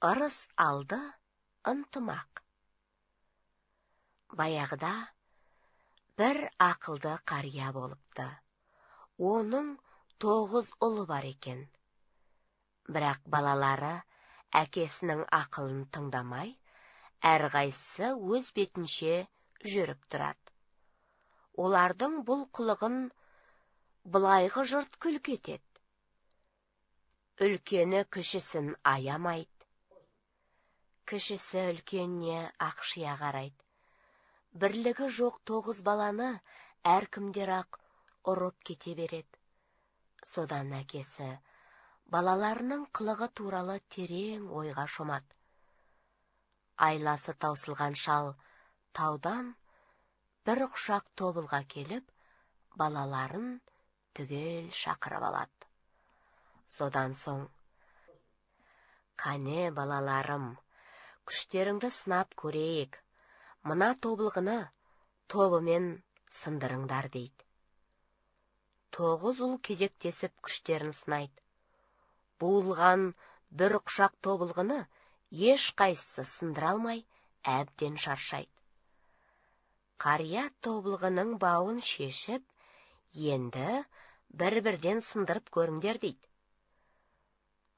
Ырыс алды ынтымақ. Баяғыда бір ақылды қария болыпты. Оның 9 ұлы бар екен. Бірақ балалары әкесінің ақылын тыңдамай, әрқайсысы өз бетінше жүріп тұрады. Олардың бұл қылығын былайғы жұрт күлкі етеді. Үлкені кішісін аямайды. Кішісі үлкеніне ақшия қарайды. Бірлігі жоқ 9 баланы әркімдер-ақ ұрып кете береді. Содан әкесі балаларының қылығы туралы терең ойға шомады. Айласы таусылған шал таудан бір құшақ тобылға келіп, балаларын түгел шақырып алады. Содан соң: «Қане, балаларым, күштеріңді сынап көрейік, мына тобылғыны тобымен сындырыңдар», дейді. 9 ұл кезектесіп күштерін сынайды. Буылған бір құшақ тобылғыны ешқайсысы сындыра алмай, әбден шаршайды. Қария тобылғының бауын шешіп, «Енді бір-бірден сындырып көріңдер», дейді.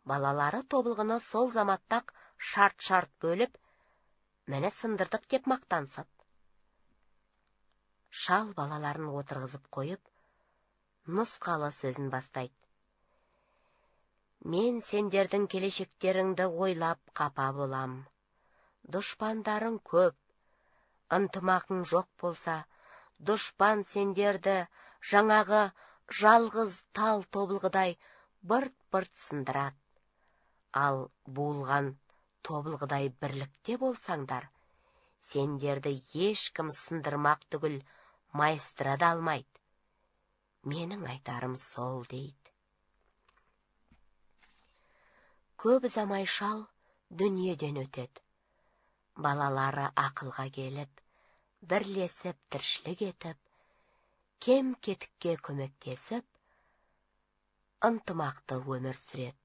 Балалары тобылғыны сол заматтақ шарт-шарт бөліп, «Міне, сындырдық», деп мақтансады. Шал балаларын отырғызып қойып, нұсқалы сөзін бастайды. «Мен сендердің келешектеріңді ойлап қапа болам. Дұшпандарың көп, ынтымағың жоқ болса, дұшпан сендерді жаңағы жалғыз тал тобылғыдай бырт-бырт сындырады. Ал буылған тобылғыдай бірлікте болсаңдар, сендерді ешкім сындырмақ түгіл, майыстыра да алмайды. Менің айтарым сол», дейді. Көп ұзамай шал дүниеден өтеді. Балалары ақылға келіп, бірлесіп тіршілік етіп, кем кетікке көмектесіп, ынтымақты өмір сүреді.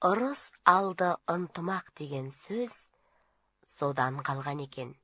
Ырыс алды ынтымақ деген сөз содан қалған екен.